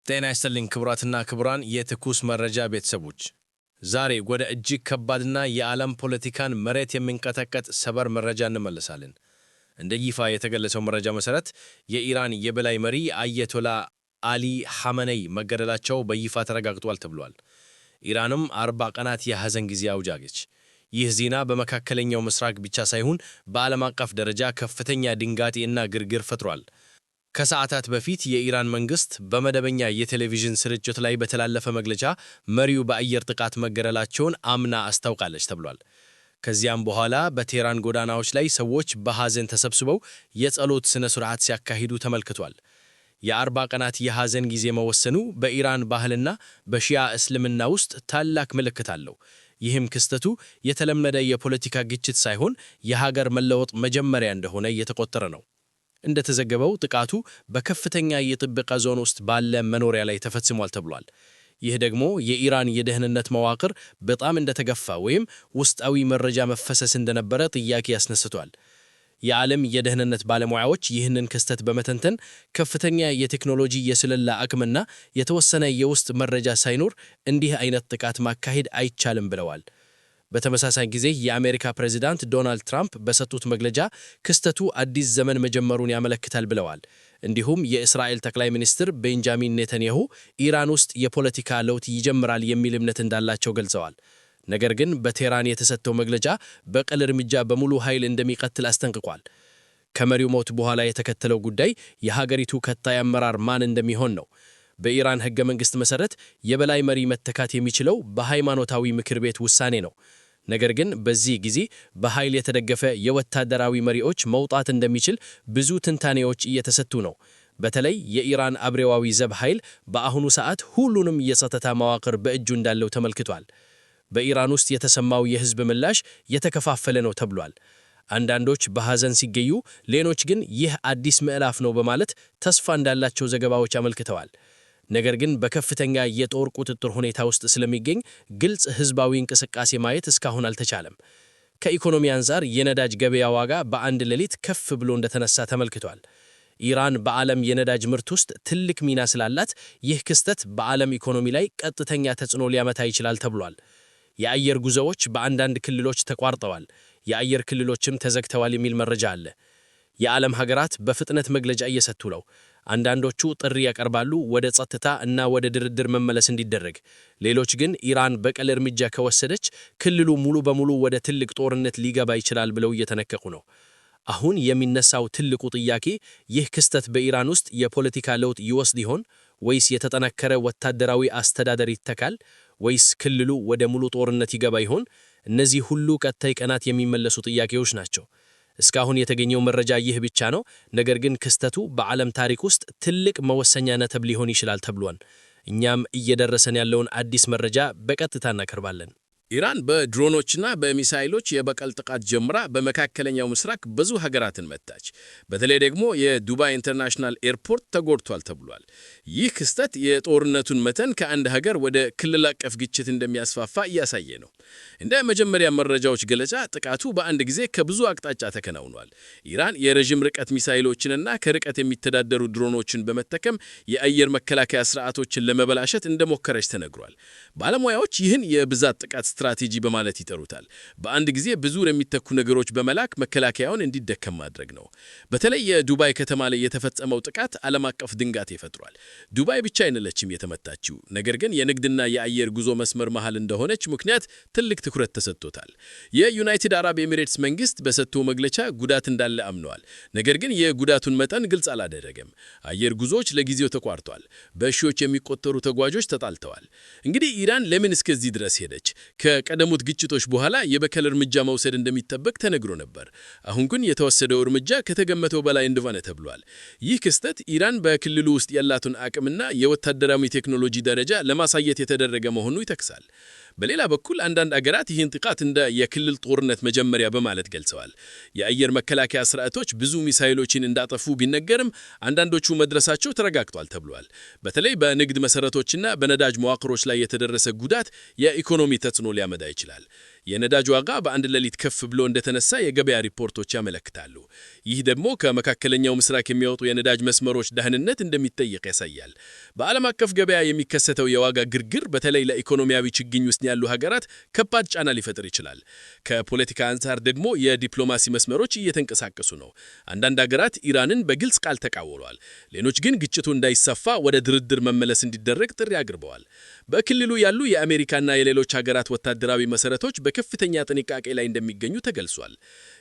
ጤና ይስጥልኝ ክቡራትና ክቡራን የትኩስ መረጃ ቤተሰቦች፣ ዛሬ ወደ እጅግ ከባድና የዓለም ፖለቲካን መሬት የሚንቀጠቀጥ ሰበር መረጃ እንመለሳለን። እንደ ይፋ የተገለጸው መረጃ መሰረት የኢራን የበላይ መሪ አየቶላ አሊ ሐመነይ መገደላቸው በይፋ ተረጋግጧል ተብሏል። ኢራንም 40 ቀናት የሐዘን ጊዜ አውጃለች። ይህ ዜና በመካከለኛው ምስራቅ ብቻ ሳይሆን በዓለም አቀፍ ደረጃ ከፍተኛ ድንጋጤ እና ግርግር ፈጥሯል። ከሰዓታት በፊት የኢራን መንግስት በመደበኛ የቴሌቪዥን ስርጭት ላይ በተላለፈ መግለጫ መሪው በአየር ጥቃት መገደላቸውን አምና አስታውቃለች ተብሏል። ከዚያም በኋላ በቴህራን ጎዳናዎች ላይ ሰዎች በሐዘን ተሰብስበው የጸሎት ሥነ ሥርዓት ሲያካሂዱ ተመልክቷል። የ40 ቀናት የሐዘን ጊዜ መወሰኑ በኢራን ባህልና በሺያ እስልምና ውስጥ ታላቅ ምልክት አለው። ይህም ክስተቱ የተለመደ የፖለቲካ ግጭት ሳይሆን የሀገር መለወጥ መጀመሪያ እንደሆነ እየተቆጠረ ነው። እንደተዘገበው ጥቃቱ በከፍተኛ የጥበቃ ዞን ውስጥ ባለ መኖሪያ ላይ ተፈጽሟል ተብሏል። ይህ ደግሞ የኢራን የደህንነት መዋቅር በጣም እንደተገፋ ወይም ውስጣዊ መረጃ መፈሰስ እንደነበረ ጥያቄ ያስነስቷል። የዓለም የደህንነት ባለሙያዎች ይህንን ክስተት በመተንተን ከፍተኛ የቴክኖሎጂ የስለላ አቅምና የተወሰነ የውስጥ መረጃ ሳይኖር እንዲህ አይነት ጥቃት ማካሄድ አይቻልም ብለዋል። በተመሳሳይ ጊዜ የአሜሪካ ፕሬዚዳንት ዶናልድ ትራምፕ በሰጡት መግለጫ ክስተቱ አዲስ ዘመን መጀመሩን ያመለክታል ብለዋል። እንዲሁም የእስራኤል ጠቅላይ ሚኒስትር ቤንጃሚን ኔታንያሁ ኢራን ውስጥ የፖለቲካ ለውጥ ይጀምራል የሚል እምነት እንዳላቸው ገልጸዋል። ነገር ግን በቴህራን የተሰጠው መግለጫ በቀል እርምጃ በሙሉ ኃይል እንደሚቀጥል አስጠንቅቋል። ከመሪው ሞት በኋላ የተከተለው ጉዳይ የሀገሪቱ ቀጣይ አመራር ማን እንደሚሆን ነው። በኢራን ሕገ መንግሥት መሠረት የበላይ መሪ መተካት የሚችለው በሃይማኖታዊ ምክር ቤት ውሳኔ ነው። ነገር ግን በዚህ ጊዜ በኃይል የተደገፈ የወታደራዊ መሪዎች መውጣት እንደሚችል ብዙ ትንታኔዎች እየተሰጡ ነው። በተለይ የኢራን አብዮታዊ ዘብ ኃይል በአሁኑ ሰዓት ሁሉንም የጸጥታ መዋቅር በእጁ እንዳለው ተመልክቷል። በኢራን ውስጥ የተሰማው የህዝብ ምላሽ የተከፋፈለ ነው ተብሏል። አንዳንዶች በሐዘን ሲገኙ፣ ሌሎች ግን ይህ አዲስ ምዕራፍ ነው በማለት ተስፋ እንዳላቸው ዘገባዎች አመልክተዋል። ነገር ግን በከፍተኛ የጦር ቁጥጥር ሁኔታ ውስጥ ስለሚገኝ ግልጽ ህዝባዊ እንቅስቃሴ ማየት እስካሁን አልተቻለም። ከኢኮኖሚ አንጻር የነዳጅ ገበያ ዋጋ በአንድ ሌሊት ከፍ ብሎ እንደተነሳ ተመልክቷል። ኢራን በዓለም የነዳጅ ምርት ውስጥ ትልቅ ሚና ስላላት ይህ ክስተት በዓለም ኢኮኖሚ ላይ ቀጥተኛ ተጽዕኖ ሊያመጣ ይችላል ተብሏል። የአየር ጉዞዎች በአንዳንድ ክልሎች ተቋርጠዋል፣ የአየር ክልሎችም ተዘግተዋል የሚል መረጃ አለ። የዓለም ሀገራት በፍጥነት መግለጫ እየሰጡ ነው። አንዳንዶቹ ጥሪ ያቀርባሉ ወደ ጸጥታ እና ወደ ድርድር መመለስ እንዲደረግ። ሌሎች ግን ኢራን በቀል እርምጃ ከወሰደች ክልሉ ሙሉ በሙሉ ወደ ትልቅ ጦርነት ሊገባ ይችላል ብለው እየተነቀቁ ነው። አሁን የሚነሳው ትልቁ ጥያቄ ይህ ክስተት በኢራን ውስጥ የፖለቲካ ለውጥ ይወስድ ይሆን ወይስ የተጠናከረ ወታደራዊ አስተዳደር ይተካል ወይስ ክልሉ ወደ ሙሉ ጦርነት ይገባ ይሆን? እነዚህ ሁሉ ቀጣይ ቀናት የሚመለሱ ጥያቄዎች ናቸው። እስካሁን የተገኘው መረጃ ይህ ብቻ ነው። ነገር ግን ክስተቱ በዓለም ታሪክ ውስጥ ትልቅ መወሰኛ ነጥብ ሊሆን ይችላል ተብሏል። እኛም እየደረሰን ያለውን አዲስ መረጃ በቀጥታ እናቀርባለን። ኢራን በድሮኖችና በሚሳይሎች የበቀል ጥቃት ጀምራ በመካከለኛው ምስራቅ ብዙ ሀገራትን መታች። በተለይ ደግሞ የዱባይ International Airport ተጎድቷል ተብሏል። ይህ ክስተት የጦርነቱን መጠን ከአንድ ሀገር ወደ ክልል አቀፍ ግጭት እንደሚያስፋፋ እያሳየ ነው። እንደ መጀመሪያ መረጃዎች ገለጻ ጥቃቱ በአንድ ጊዜ ከብዙ አቅጣጫ ተከናውኗል። ኢራን የረዥም ርቀት ሚሳይሎችንና ከርቀት የሚተዳደሩ ድሮኖችን በመጠቀም የአየር መከላከያ ስርዓቶችን ለመበላሸት እንደሞከረች ተነግሯል። ባለሙያዎች ይህን የብዛት ጥቃት ስትራቴጂ በማለት ይጠሩታል። በአንድ ጊዜ ብዙ የሚተኩ ነገሮች በመላክ መከላከያውን እንዲደከም ማድረግ ነው። በተለይ የዱባይ ከተማ ላይ የተፈጸመው ጥቃት ዓለም አቀፍ ድንጋጤ ፈጥሯል። ዱባይ ብቻ አይደለችም የተመታችው፣ ነገር ግን የንግድና የአየር ጉዞ መስመር መሃል እንደሆነች ምክንያት ትልቅ ትኩረት ተሰጥቶታል። የዩናይትድ አረብ ኤሚሬትስ መንግስት በሰጠው መግለጫ ጉዳት እንዳለ አምነዋል። ነገር ግን የጉዳቱን መጠን ግልጽ አላደረገም። አየር ጉዞዎች ለጊዜው ተቋርጧል። በሺዎች የሚቆጠሩ ተጓዦች ተጣልተዋል። እንግዲህ ኢራን ለምን እስከዚህ ድረስ ሄደች? ከቀደሙት ግጭቶች በኋላ የበቀል እርምጃ መውሰድ እንደሚጠበቅ ተነግሮ ነበር። አሁን ግን የተወሰደው እርምጃ ከተገመተው በላይ እንደሆነ ተብሏል። ይህ ክስተት ኢራን በክልሉ ውስጥ ያላትን አቅምና የወታደራዊ ቴክኖሎጂ ደረጃ ለማሳየት የተደረገ መሆኑ ይጠቅሳል። በሌላ በኩል አንዳንድ አገራት ይህን ጥቃት እንደ የክልል ጦርነት መጀመሪያ በማለት ገልጸዋል። የአየር መከላከያ ስርዓቶች ብዙ ሚሳይሎችን እንዳጠፉ ቢነገርም አንዳንዶቹ መድረሳቸው ተረጋግጧል ተብሏል። በተለይ በንግድ መሰረቶችና በነዳጅ መዋቅሮች ላይ የተደረሰ ጉዳት የኢኮኖሚ ተጽዕኖ ሊያመጣ ይችላል። የነዳጅ ዋጋ በአንድ ሌሊት ከፍ ብሎ እንደተነሳ የገበያ ሪፖርቶች ያመለክታሉ። ይህ ደግሞ ከመካከለኛው ምስራቅ የሚወጡ የነዳጅ መስመሮች ደህንነት እንደሚጠየቅ ያሳያል። በዓለም አቀፍ ገበያ የሚከሰተው የዋጋ ግርግር በተለይ ለኢኮኖሚያዊ ችግኝ ውስጥ ያሉ ሀገራት ከባድ ጫና ሊፈጥር ይችላል። ከፖለቲካ አንጻር ደግሞ የዲፕሎማሲ መስመሮች እየተንቀሳቀሱ ነው። አንዳንድ ሀገራት ኢራንን በግልጽ ቃል ተቃውመዋል። ሌሎች ግን ግጭቱ እንዳይሰፋ ወደ ድርድር መመለስ እንዲደረግ ጥሪ አቅርበዋል። በክልሉ ያሉ የአሜሪካና የሌሎች ሀገራት ወታደራዊ መሰረቶች በከፍተኛ ጥንቃቄ ላይ እንደሚገኙ ተገልጿል።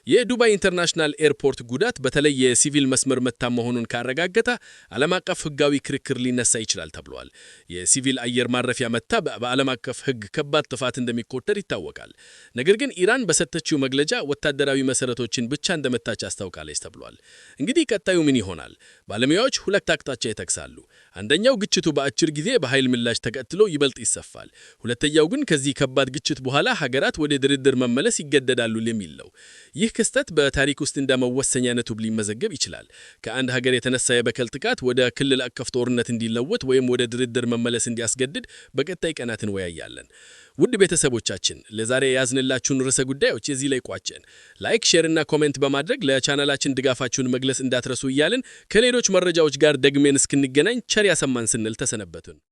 የዱባይ International Airport ጉዳት በተለይ የሲቪል መስመር መታ መሆኑን ካረጋገጠ ዓለም አቀፍ ሕጋዊ ክርክር ሊነሳ ይችላል ተብሏል። የሲቪል አየር ማረፊያ መታ በዓለም አቀፍ ሕግ ከባድ ጥፋት እንደሚቆጠር ይታወቃል። ነገር ግን ኢራን በሰጠችው መግለጫ ወታደራዊ መሰረቶችን ብቻ እንደመታች አስታውቃለች ተብሏል። እንግዲህ ቀጣዩ ምን ይሆናል? ባለሙያዎች ሁለት አቅጣጫ ይጠቅሳሉ። አንደኛው ግጭቱ በአጭር ጊዜ በኃይል ምላሽ ተከትሎ ይበልጥ ይሰፋል። ሁለተኛው ግን ከዚህ ከባድ ግጭት በኋላ ሀገራት ወደ ድርድር መመለስ ይገደዳሉ የሚል ነው። ይህ ክስተት በታሪክ ውስጥ እንደ መወሰኛ ነጥብ ሊመዘገብ ይችላል። ከአንድ ሀገር የተነሳ የበቀል ጥቃት ወደ ክልል አቀፍ ጦርነት እንዲለወጥ ወይም ወደ ድርድር መመለስ እንዲያስገድድ በቀጣይ ቀናት እንወያያለን። ውድ ቤተሰቦቻችን፣ ለዛሬ የያዝንላችሁን ርዕሰ ጉዳዮች እዚህ ላይ ቋጨን። Like፣ share እና comment በማድረግ ለቻናላችን ድጋፋችሁን መግለጽ እንዳትረሱ እያልን ከሌሎች መረጃዎች ጋር ደግሜን እስክንገናኝ ቸር ያሰማን ስንል ተሰነበትን።